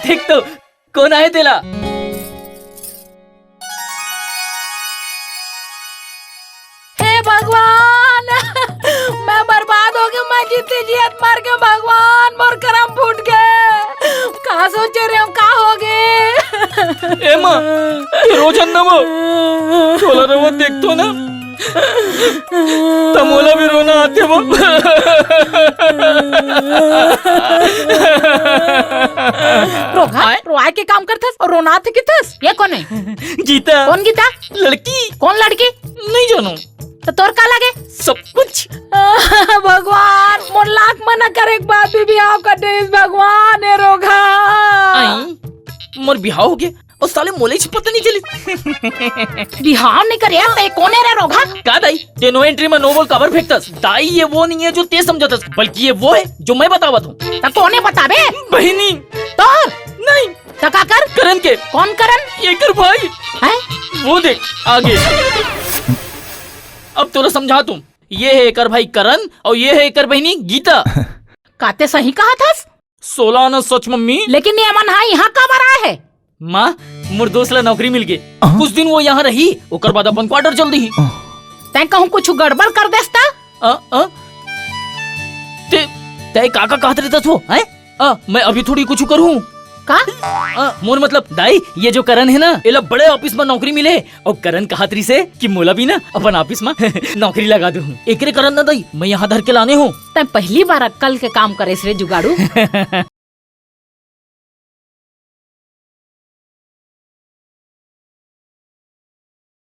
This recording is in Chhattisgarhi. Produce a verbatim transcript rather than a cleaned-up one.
देख तो, कोन आए तेला? हे भगवान, मैं बर्बाद हो गया, मैं जीते जियत मर गया भगवान, मोर करम फूट गए। का सोचे रहे हम, का हो गए? ए माँ, ये रोज अन्ना वो तोला रवा देख तो ना, त मोला भी रोना आथे वो। रोहा, आय? रोए के काम करथस अउ रोना आथे किथस? ये कोन हे? गीता। कोन गीता? लड़की। कोन लड़की? नहीं जानो। त तोर का लगे? सब कुछ। भगवान, मोर लाख मना करे के बाद भी बिहाव कर देस भगवान, हे रोहा। आई, मोर बिहाव हो गया। अउ साले मोला ही पता नहीं चलिस। बिहाव नहीं करे, त कोन हे रे रोहा? का दाई, ते no entry में no ball काबर फेंकथस? दाई, ये वो नहीं है जो ते समझथस, बल्कि ये वो है जो मैं बतावत हूँ। त कोन हे बताबे? बहिनी। तोर? नहीं। त काकर? करण के। कोन करण? एकर भाई। हैं? वो देख, आगे। अब तोला समझात हूँ। ये है एकर भाई करण अउ ये है एकर बहिनी गीता। का ते सही कहथस? सोला आना सच, मम्मी। लेकिन ये मन हा यहाँ काबर आए हे? माँ, मोर दोस्त ला नौकरी मिल गे। हाँ? कुछ दिन वो यहाँ रही, ओकर बाद अपन quarter चल दिही। हाँ। तैं कहूँ कुछ गड़बड़ कर देस त? अ, अ? ते, तैं का, का कहत रहथस वो, हैं? अ, मैं अभी थोड़ी कुछ करूँ। का? अ, मोर मतलब, दाई, ये जो करण हे ना, एला बड़े office में नौकरी मिले, अउ करण कहत रहिसे कि मोला भी ना अपन office में नौकरी लगा दूँ। एकरे कारण ना दाई, मैं यहाँ धर के लाने हूँ। तैं पहली बार अक्कल के काम करेस रे जुगाड़ू।